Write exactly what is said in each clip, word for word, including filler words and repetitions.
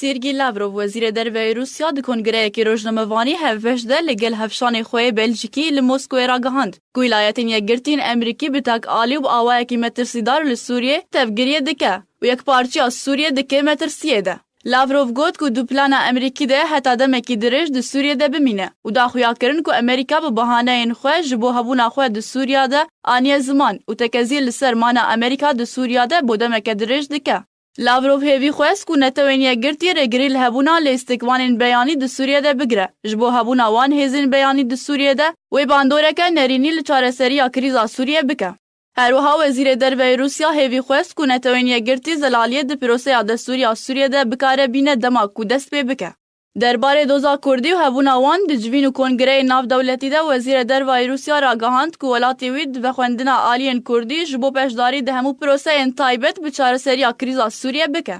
Sergî Lavrov, wezîrê derve yê Rûsya, di kongreyekî rojnamevanî hevbeş de li gel hevşanê xwe yê Belcîkî li Moskowê ragihand ku Wîlayetên Yekgirtî yên Emerîkî bi tekalî û bi awayekî metirsîdar li Sûriyê tevgiriyê dike û yekparçiya Sûriyê di kêmetirsiya de. Lavrov got ku di plana Emerîkî de heta demekî dirêj di Sûriyê de bimîne û da xuya kirin ku Emerîka bi bahaneyên xwe ji bo hebûna xwe di Sûriya de aniye ziman û tekezî li ser mana Emerîka di Sûriya de bo demeke dirêj dike. Lavrov hêvî xwest ku Netewên Yekgirtî rêgirî li hebûna lîstikvanên beyanî di Sûriyê de bigire, ji bo hebûna wan hêzên beyanî di Sûriyê de wê bandoreke nerînî li çareseriya krîza Sûriyê bike. Her wiha Wezîrê Derve yê Rûsya hêvî xwest ku Netewên Yekgirtî zelaliyê di proseya destûrî ya Sûriyê de bikare bîne dema ku dest pê bike. Derbarê doza Kurdî û hebûna wan di civîn û kongreyên navdewletî de Wezîrê Derve yê Rûsya ragihand ku welatê wî di vexwendina aliyên Kurdî ji bo beşdarî di hemû proseyên taybet bi çareseriya krîza Sûriyê bike.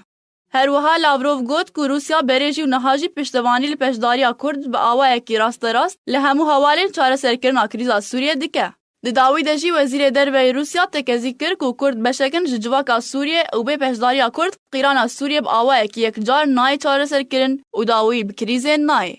Her wiha Lavrov got ku Rûsya berê jî û niha jî piştevanî li beşdariya Kurd bi awayekî rasterast li hemû hevalên çareserkirina krîza Sûriyê dike. Di dawî de jî Wezîrê Derve yê Rûsya tekezî kir ku Kurd beşek in ji civaka Sûriyê û bê beşdariya Kurd qîrana Sûriyê bi awayekî yekcar nayê çareserkirin û dawî bi krîzên nayê.